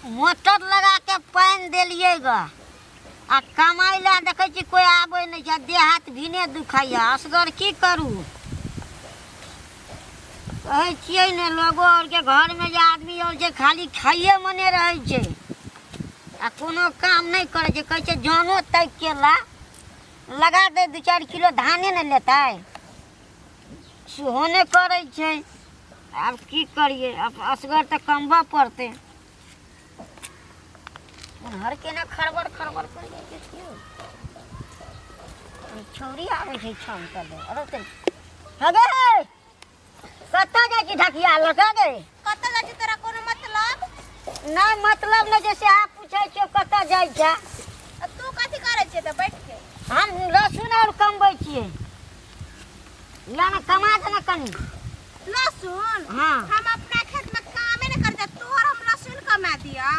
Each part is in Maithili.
मोटर लगा के पानि देलियै ग आ कमाइ लए देखै छी कोइ आबै नहि छै देह हाथ भिने दुखाइए असगर की करू। कहै छियै ने लोगो आरके घरमे जे आदमी आर छै खाली खाइए मने रहै छै आ कोनो काम नहि करै छै। कहै छै जनो ताकि के ला लगा दे 2-4 किलो धाने ने लेतै, सेहो नहि करै छै। आब की करियै, आब असगर तऽ कमबऽ पड़तै। उन्हर केना खड़बड़ खड़बड़ करि जाइ छै क्यों? छौरी आबै छै छान कर दे। अरे ते हगे कतऽ जाइ छी ढकिया लऽ कऽ गे? कतऽ जाइ छी तोरा कोनो मतलब? नहि मतलब नहि जे से अहाँ पूछै छियौ कतऽ जाइ छै। आ तू कथी करै छियै तऽ बैठ के? हम लहसुन आओर कमबै छियै। ला ने कमा दे ने कनी लहसुन। हाँ। हम अपना खेत में कामे नहीं करते, तोहर हम लहसुन कमा दियौ।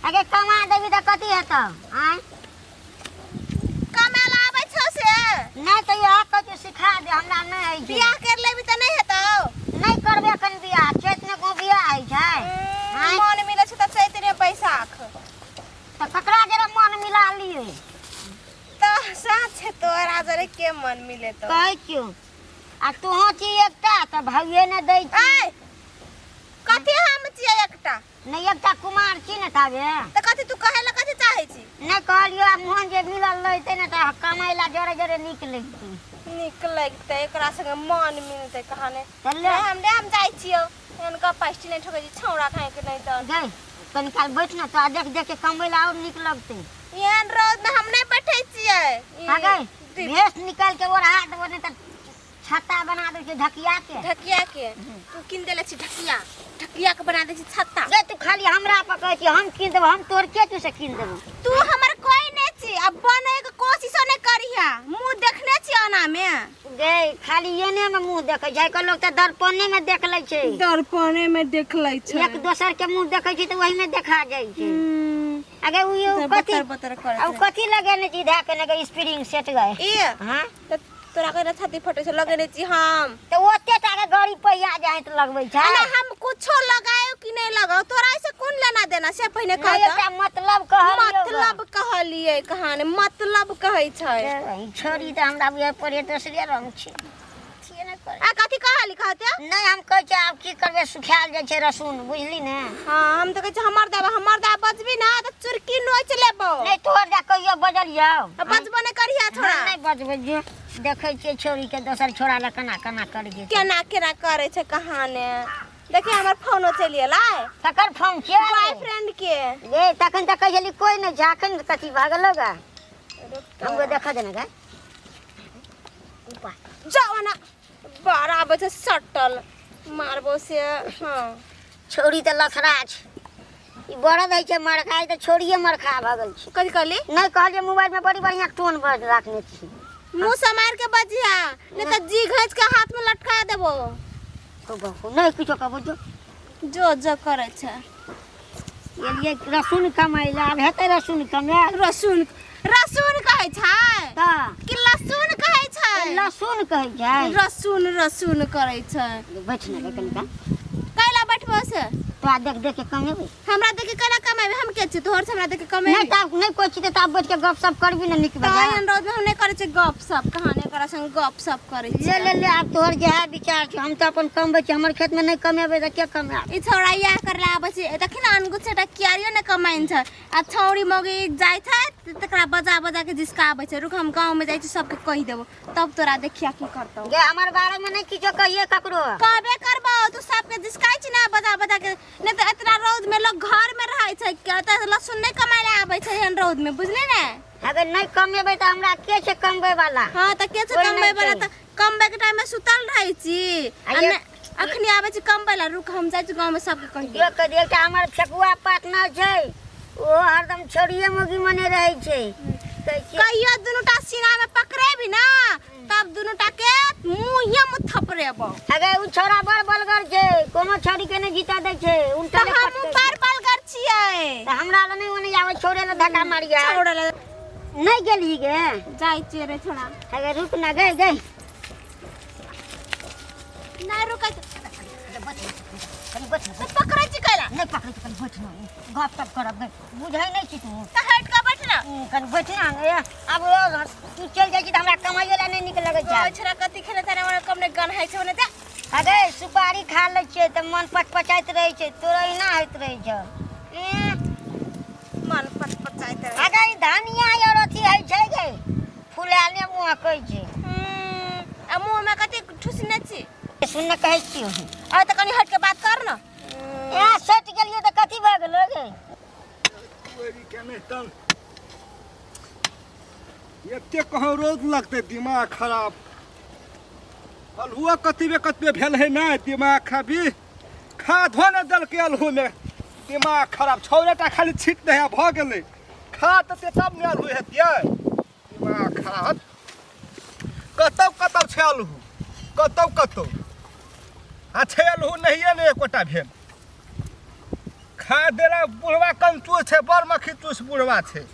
अगे कमा देबी तऽ कथी हेतौ? आँय कमा ला आबै छौ से? नहि तऽ इएह कहै छियौ सिखा दे, हमरा नहि होइ छै। बियाह कर लेबी तऽ नहि हेतौ? नहि करबै एखन बियाह, चैतमे कोनो बियाह होइ छै? आँय? मन मिलै छै तऽ चैत ने बैसाख। तऽ ककरा जरा मन मिला लियै? तऽ साँच छै तोरा जरे के मन मिले तो? कहै छियौ आ तोहूँ छी एकटा तऽ भाइये नहि दै छी। ऐ कथी हम छियै एकटा? नहि एकटा कुमार छी ने ताबे। तऽ कथी तू कहै लए कथी चाहै छी? नहि कहलियौ आब मोहन जे मिलल रहितै ने तऽ कमाइ लए जरे जरे नीक लगितै। नीक लगतै एकरा संगे मन मिलतै कहाने। तऽ ले नहि हम नहि हम जाइ छियौ एहन गप्पा नहि ठोकै छी छौड़ा खाइ के नहि तऽ। गै कनी काल बैठ ने तोरा देख देख के कमबै लए आओर नीक लगतै। एहन रौद में हम नहीं बैठे छियै। हाँ गै भेष निकाल के ओढ़ा देबो नहि तऽ छत्ता बना दै छै ढकिया के। ढकिया के तू किन देले छी ढकिया, ढकिया के बना दै छी छत्ता। गे तू खाली हमरा पर कहै छी हम कीन देबो, हम तोर के तू से कीन देबो? तू हमर कोई नहीं छी आ बने के कोशिशो नहीं करिहा, मुंह देखने छी आना में। गे खाली एने में मुंह देखै छै, आइकाल्हि लोग तऽ दर्पणे में देख लै छै। दर्पणे में देख लै छै। एक दोसर के मुंह देखै छै तऽ ओही में देखा जाइ छै। अगे उ तऽ कथी बतर बतर करै आ उ कथी लगेने छी धए के ने स्प्रिंग सेट गए? ई हाँ तऽ तोरा कहै छाती फटै छै लगेने छी हम। तऽ ओते टा के गाड़ी पहिया जाइ तऽ लगबै छै। अरे हम कुछो लगायो कि नहीं लगाओ तोरा ऐसे कोन लेना देना से पहिने कह नहि तऽ। एकटा मतलब कहलियौ ग। मतलब कहलियै कहानी मतलब कहै छै। ई छोरी तऽ हमरा बुझाइ पड़ैए दोसरे रंग छै। छियै नहि करै। आ कथी कहली कहते? नहि हम कहै छियै आब की करबै, सुखायल जाइ छै रसून बुझली ने। हाँ हम तऽ कहै छियै हमर दाबा हमर दाबा बजबी ना तऽ चुरकी नोच लेबो। नहि तोहर जा कहियो बजलियौ? आ बजबो नहि करिहा छोड़ा। नहि बजबै जे देखै छियै छोरी के दोसर छोड़ा लए केना केना करै छै। केना केना करै छै कहाने। देखिए हमर फोनो चलि एलै। ककर फोन छियै? बॉयफ्रेंड के। गे तखन तऽ कहै छली कोइ नहि छै, अखन कथी भऽ गेलौ गे? हमरो देखऽ दे ने गे। जाओ ना बड़ा आबै छै सटल मारबो से। हाँ छोरी तऽ लफड़ा छै, ई बड़द होइ छै मरखा, ई तऽ छोरिये मरखा भऽ गेल छै। कथी कहली? नहि कहलियै मोबाइल में बड़ी बढ़िया टोन बज राखने छी। मुँह समार के बजिया नहीं तऽ जी घैच के हाथ में लटका देबो। कहबो नहि किछो कहबो जो जो जो करै छै। एलियै रसून कमाइ लए, आब हेतै रसून कमायल? रसून रसून कहै छै तऽ कि लहसुन कहै छै? लहसुन कहै छै। रसून रसून करै छै। बैठ ने गे कनिका। कैला बैठबो से? तोरा देख देख के कमेबै। हमरा देख के कैला कमेबै? हम के छी तोहर से हमरा देख के कमेबै? नहि तऽ नहि कोइ छी तऽ आब बैठ के गप सप करबी ने नीक तऽ बेजाय। एहन रौद में हम नहि करै छियै गप सप, कहाँ नहि करै संग गप सप करै ले छियै। ले ले आब तोहर जे है विचार छै, हम तऽ अपन कमबै छी, हमर खेतमे नहि कमेबै तऽ के कमायब? ई छौड़ा इएह करला आबै छै, देखी ने अनगुछ एकटा क्यारियो नहि कमाइन छै आ छौड़ी मौगी जाइ छै तकरा बजा बजा के जिसकाबै छै। रुक हम गाँव में जाइ छी सबके कहि देबो तब तोरा देखिया की करतौ। गे हमर बारे में नहि किछो कहिए ककरो। कहबे करबो, तू सबके जिसकाइ छी ना बजा बजा के, नहीं तऽ इतना रौद में लोग घर में रहै छै, तऽ लहसुन नहि कमाइ लए आबै छै एहन रौद में, बुझली ने? अगर नहि कमेबै तऽ हमरा के छै कमबै वाला? हाँ तऽ के छै कोइ नहि कमबै वाला? छै। तऽ कमबै के टाइम में सुतल रहै छी आ आ नहि अखनी आबै छी कमबै ला। रुक हम जाइ छी गाँव में सबके कहि देबै। देख के एकटा हमर फेकुआ पार्टनर छै, ओहो हरदम छोड़िए मोगी मने रहै छै। कहै छियै कहियो दुनूटा सीना में पकड़ेबी ना तब दुनूटा के मुँहे मुँह थपड़ेबो। अगे उ छोड़ा बड़ बलगर छै, कोनो छोड़ी के नहि जीता दै छै, उल्टा तऽ हमहूँ बड़ बलगर छियै। तऽ हमरा लग नहि ओने आबै, छोड़े लए धक्का मारिया। छोड़े लए नहि गेलही गे? जाइ छियै रे छोड़ा। अगे रुक ना गई गई। नहि रुकै कनी बैठ ना। तऽ पकड़ै छी कैला? नहि पकड़ै छी, कनी बैठ ना। गप सप करब गै। बुझै नहि छी तू। तऽ हटि कऽ बैठ ना। कनि बैठ ना ए, आब ओ, तू चलि जाइ छी तऽ हमरा कमाइयो लए नहि नीक लगै छै। ओइ छोरा कथी खेने छे हमरा कम नहि गन्हाइ छै ओने जा। अगे सुपारी खा लै छियै तऽ मन पचपचाइत रहै छै, तोरा एना होइत रहै छौ। मन पचपचाइत रहै। अगे ई धनिया और अथी होइ छै गे, फुलाले महकै छै। आ मुँहमे कथी ठुसने छी? सुन ने कहै छियौ। आ तऽ कनि हटि के बात कर न। ए सटि गेलियै तऽ कथी भऽ गेलो गे? एते कहाँ रौद लगतै, दिमाग खराब। अल्हुआ कतबे कतबे भेल है ने, दिमाग खराबी। खादो ने देलकै अल्हुमे, दिमाग खराब। छौड़ेटा खाली छीट दे है भऽ गेलै। खाद देतै तब ने अल्हु हेतियै। दिमाग खराब। कतौ कतौ छै अल्हु, कतौ कतौ आ छै अल्हु नहिए ने एकोटा भेल। खा देला बुढ़वा कंचूस छै, बड़ मक्खी चूस बुढ़वा छै।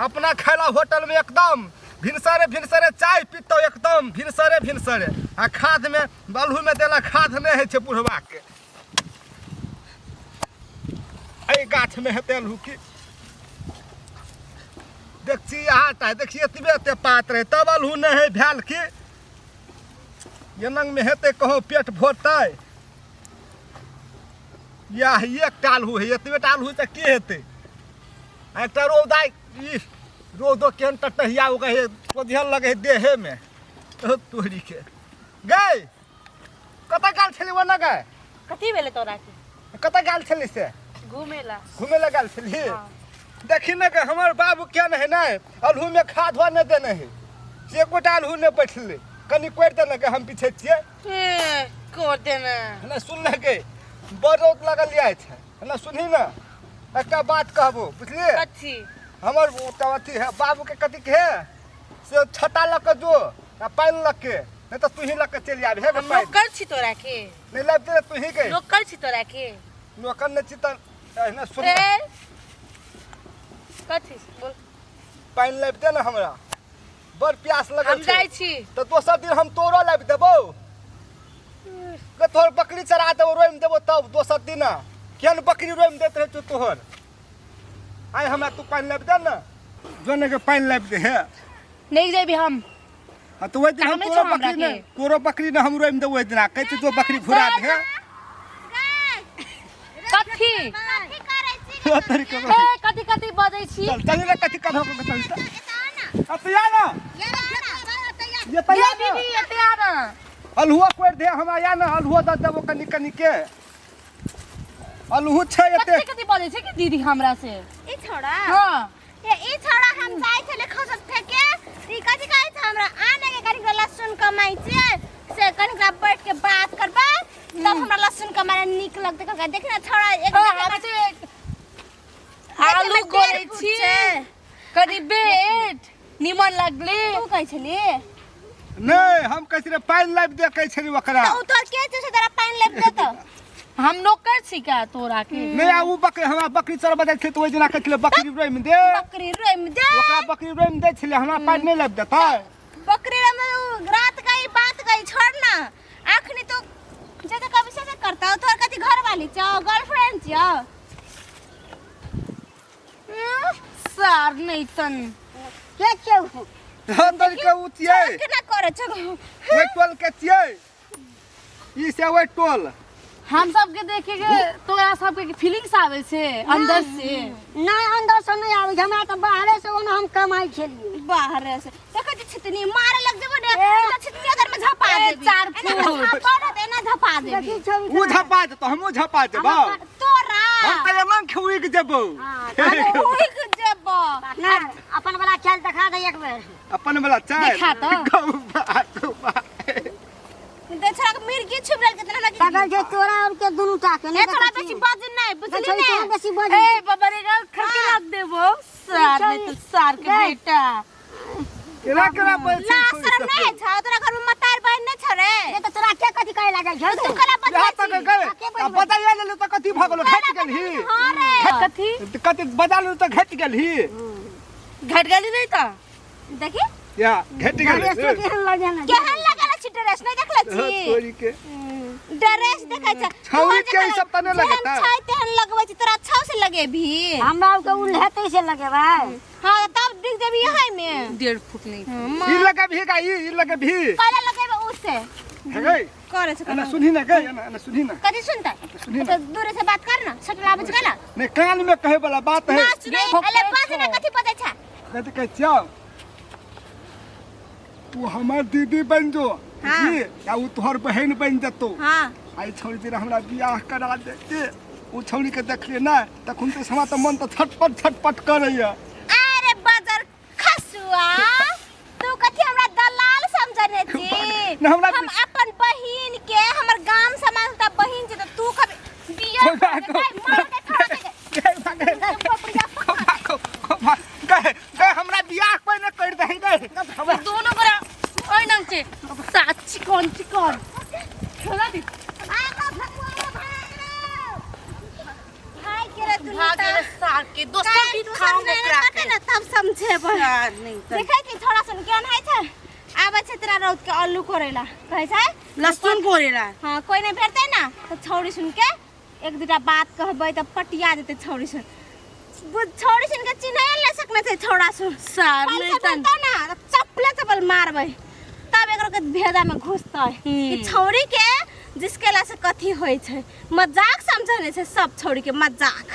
अपना खाला होटल में एकदम भिनसरे भिनसरे चाय पीतौ, एकदम भिनसरे भिनसरे। आ खाद में बल्हू में देला खाद नहीं होइ छै बुढ़वा के। एहि गाछ में हेतै अल्हू की? देखছি यहाँ टा देखिए एतबे एते पात रहे तब अल्हू नहीं है भेल की? एनंग में हेतै कहूँ पेट भरतै? या एकटा अल्हू है, एतबे टा अल्हू तऽ की हेतै? आ एकटा रौदा, ई रौदो केहन टटहिया उगै है, सोझल लगै है देहेमे। ओ तोरी के गै, कतऽ गेल छली ओना गै? कथी भेलै तोरा के? कतऽ गेल छली से? घूमे ला। घूमे ला गेल छली? हाँ। देखी ने गे, हमर बाबू केहन है ने, अल्हूमे खाद धोआ नहि देने है, से एकोटा अल्हू नहि बैठलै। कनि कोरि देने गे, हम पीछे छियै। कोर देने ने। सुन ने गे, बड़ रौद लगल जाइ छै ने। सुनही ने, एकटा बात कहबो, बुझलियै? कथी? हमर ओ तऽ अथी है बाबूके कथी के है से, छता लऽ कऽ जो आ पानि लऽ के, नहि तऽ तूही लऽ कऽ चलि आबि हे गे। हम पानि नौकर छी तोरा के? नहि लाबि दे तूही गे। नौकर छी तोरा के? नौकर नहि छी तऽ एहिना सुन। ए कथी बोल। पानि लाबि दे ने, हमरा बड़ प्यास लगल हम छै। जाइ छी। तऽ दोसर दिन हम तोरो लाबि देबौ गे, तोहर बकरी चरा देबो, रोमि देबो तब दोसर दिना। केहन बकरी रोमि दैत रहै छौ तोहर। आइ हमरा तू पानि लाबि दे ने, जो ने के पानि लाबि दे हे। नहीं जेबी हम। हाँ तो ओहि दिन हम कामे तोरो छौ हमरा बकरी के। ने, तोरो बकरी ने हम रोमि देबो ओहि दिना। कहै छै जो बकरी घुरा दे हे। कथी? कथी करै छी? ओ तरीका। ए कथी कथी बजै छी? चल चल रे, कथी कथी चल चल। एतऽ आ ना। अब तो या ना। ये ये तो या ये ना। दीदी एते आ ना। अल्हुआ कोरि दे हमरा, या ना अल्हुआ दऽ देबो कनि कनि के। अल्हू छै एते। कथी कथी बजै छै कि दीदी हमरा से? ई छोड़ा। हाँ। ये ई छोड़ा, हम जाइ छले खसत फेके, ई कथी कहै छै हमरा आने के, कनिक लहसुन कमाइ छै से कनिक बैठ के बात करबै तब हमरा लहसुन कमाइ नीक लगतै। कहलकै देख ने छोड़ा एक हाँ, हम से आलू गोरै छी, कनि बेट निमन लगले। तू कहै छली? नहि, हम कहै छलियै पानि लाबि दे कहै छलियै ओकरा। तऽ उ तोर के छै से तोरा पानि लाबि देतौ? हम नौकर छी का तोरा के? नहि, आ उ बकरी हमरा बकरी चरबऽ जाइ छलै तऽ ओहि दिना कहै छलै बकरी रोमि दे। बकरी रोमि दे। ओकरा बकरी रोमि दै छलै, हमरा पानि नहि लाबि देतै? बकरी रोमि उ रात गई बात गई, छोड़ ना। अखनी तो जैसे कभी से करता तोर कथी घर वाली छौ, गर्लफ्रेंड छौ? सार नहीं तन के छौ? हँ तरीके उ छियै। केना करै छौ? ओहि टोल के छियै ई से, ओहि टोल। हम सबके देखे के तोरा सबके फीलिंग्स आवे छै अंदर से? नहि, अंदर से नहि आबै छै हमरा, तऽ बाहरे से ओना हम कमाइ छलियै। बाहर से देखै छी छितनी मारे लग जेबो ने तऽ छितनी अगर में झपा ए, देबी। चार एना फूट। झपा देत, एना झपा देबी। देखी छौ। उ झपा देतौ, हमहूँ झपा देबौ। तोरा हम तऽ एना उगि जेबौ। उगि जेबो। ना, अपन वाला चाल देखा दे एक बेर। अपन वाला चाय देखा तऽ। गौबा गौबा। देखरा के मिर्गी छुप रहल केतना लगी। पागल छै तोरा और के दुनू टा के। ए थोड़ा बेसी बज नहीं, बुझली नहीं ने? तोरा बेसी बज। ए बाबा रे, गाल खड़के लाग देबो सार नहीं तो सार के बेटा। केना केना बोल ना शरम नहीं छौ तोरा? घर में मतार बहन नहीं छौ रे? ये तो तोरा के कथी कहे लागल छौ? तू कला यहाँ बदलै तक छी? गए आ बदलिया लेलु तऽ कथी भऽ गेलो, घटि गेलही? हां रे। कथी? कथी बदल लेलु तऽ घटि गेलही? घट गेली नहीं ता। देखी। या घटि गेलै। ड्रेस केहन लगे ना? केहन लगल अछि ड्रेस, नहीं देखले छी? तोरी के ड्रेस देखै छ? छौरी के ई सब तऽ नहि लगेतै। छै तेहन लगबै छी तोरा छौ। से लगेबी। हमरा के उल्हेते से लगेबै। हाँ तब दिख जेबी यही में। 1.5 फुट नहीं। ई लगे भी का ई लगे भी पहले लगेबे उससे हे गई करे से एना सुनही ना गई, एना एना सुनही ना। कथी सुनता? सुनही ना। तो दूर से बात कर ना, सटला बच गेला नहीं कान में कहे वाला बात है। ना सुनै अले बात ना कथी पता छै? कथी कहै छियौ? तू हमर दीदी बन जो। हाँ। जी या उ तोहर बहन बन जतो। हाँ। आई छौड़ी तेरा हमरा बियाह करा दे के उ छौड़ी के देखलिए ना तखन तो हमरा तो मन तो छटपट छटपट करैया। अरे बाजार खसुआ तू कथी हमरा दलाल समझने छी? ना हमरा हम अपन बहिन के हमर गाम समाज त बहिन छै त तू कभी बियाह हो भागो। कर के मार के खा दे। गए भागे, खो भागो, खो भाग गए गए हमरा बियाह पहिने कर दही गए। हमरा दोनों बड़ा ओइ नंग छे सा चिकन चिकन खेला दी। भाई के रे दुनू भाग त सार के दोसर भी खाओ ओकरा के ना तब समझेबै। सार नहीं त देखै छी छोड़ा सन केहन होइ छै? आबै छै तोरा रौद के आलू कोरेला कहै छै लहसुन कोरेला। हाँ कोई नहीं भेटतै ना तऽ छौड़ी सुन के एक दूटा बात कहबै तऽ पटिया जेतै छौड़ी सुन। छौड़ी सुन के चिन्है नहि सकने छै छौड़ा सुन। सार पैसा नहीं त भेटतौ ना तऽ चप्पले चप्पल मारबै तब एकरो के भेदा में घुसतै कि छौड़ी के जिसके ला से कथी होइ छै। मजाक समझने छै सब छौड़ी के मजाक।